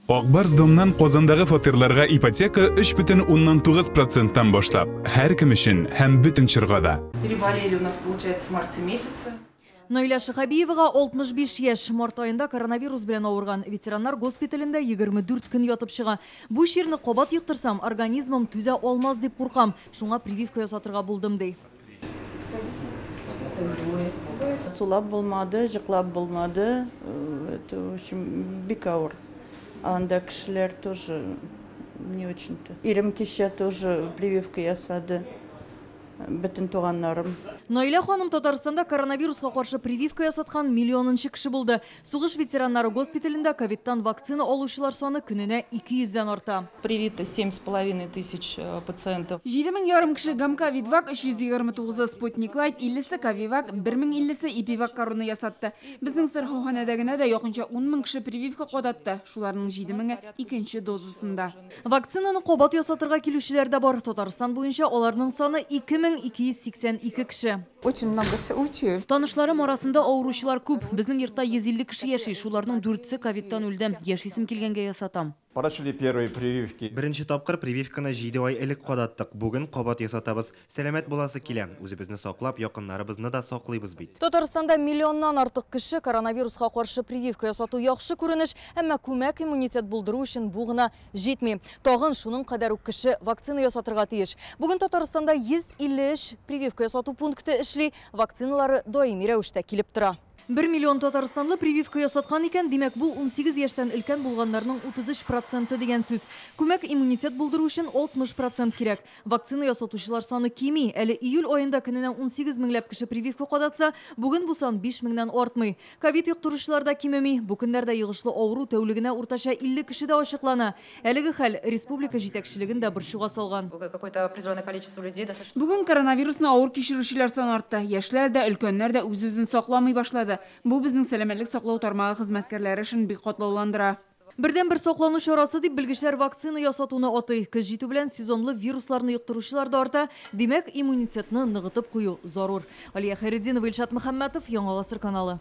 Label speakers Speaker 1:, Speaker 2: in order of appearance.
Speaker 1: Ак Барс Домнан Казандагы фатирларга ипотека 3,9 проценттан башлап, һәркем өчен һәм бөтен чорга да.
Speaker 2: Переболели у нас, получается, с марта месяца.
Speaker 3: Наилә Шихабиевага 65 яшь. Март аенда коронавирус белән авырган. Ветераннар госпиталендә 24 көн ятып чыга. Бу чирне кабат йоктырсам, организмым түзә алмас дип куркам. Шуңа прививка ясатырга булдым, ди.
Speaker 4: Сулап булмады, җыклап булмады. Это, в общем, бик авыр. Анда кешеләр тоже не очень-то. Ирем кичә тоже прививка ясады. Бөтен туганнарым.
Speaker 3: Наилә ханым Татарстанда коронавируска каршы прививка ясаткан миллионынчы кеше булды. Сугыш ветераннары госпиталендә ковидтан вакцина алучылар саны көненә 200дән арта.
Speaker 2: Привито 7,5 тысяч пациентов.
Speaker 5: 7,5 кеше Гам-Ковидвак, 329-ы Спутник Лайт, 50-се Ковивак, 1050-се Эпивак Корона ясатты. Безнең сырхауханәдә генә дә якынча 10 мең кеше прививка кадатты. Шуларның 7 меңе икенче дозасында.
Speaker 3: Вакцинаны кабат ясатырга килүчеләр дә бар. Татарстан буенча аларның саны 2282 кеше.
Speaker 6: Очень много случаев.
Speaker 7: Танышларым арасында авыручылар күп. Безнең йортта 150 кеше яши, шуларның дүртесе ковидтан үлде. Яшисем килгәнгә ясатам.
Speaker 8: Прошли первые прививки.
Speaker 9: Беренче тапкыр прививканы 7 ай элек кадаттык. Бүген кабат ясатабыз. Сәламәт буласы килә. Үзебезне саклап, якыннарыбызны да саклыйбыз бит.
Speaker 3: Татарстанда миллионнан артык кеше коронавируска каршы прививка ясату яхшы күренеш, әмма күмәк иммунитет булдыру өчен бу гына җитми. Тагын шуның кадәр үк кеше вакцина ясатырга тиеш. Бүген Татарстанда 153 прививка ясату пункты эшли, вакциналары даими рәвештә килеп тора. 1 миллион татарстанлы прививка ясаткан икән, димәк, бу 18 яшьтән өлкән булганнарның 33% дигән сүз. Күмәк иммунитет булдыру өчен 60% кирәк. Вакцина ясатучылар саны кими. Әле июль аенда көненә 18 меңләп кеше прививка кадатса, бүген бу сан 5 меңнән артмый. Ковид йоктыручылар да кимеми. Бу көннәрдә йогышлы авыру тәүлегенә уртача 50 кешедә ачыклана. Әлеге хәл республика җитәкчелеген дә борчуга салган.
Speaker 10: Какое-то определенное количество людей достаточно.
Speaker 5: Бүген коронавирусны авыр кичерүчеләр саны артты. Яшьләр дә, өлкәннәр дә үз-үзен сакламый башлады. Бу безнең сәламәтлек саклау тармагы хезмәткәрләре эшен бик катлауландыра.
Speaker 3: Бердән-бер саклану чарасы дип белгечләр вакцина ясатуны атый. Көз җитү белән сезонлы вирусларны йоктыручылар да арта. Димәк, иммунитетны ныгытып кую зарур. Алия Хәйретдинова, Илшат Мөхәммәтов, Яңа Гасыр каналы.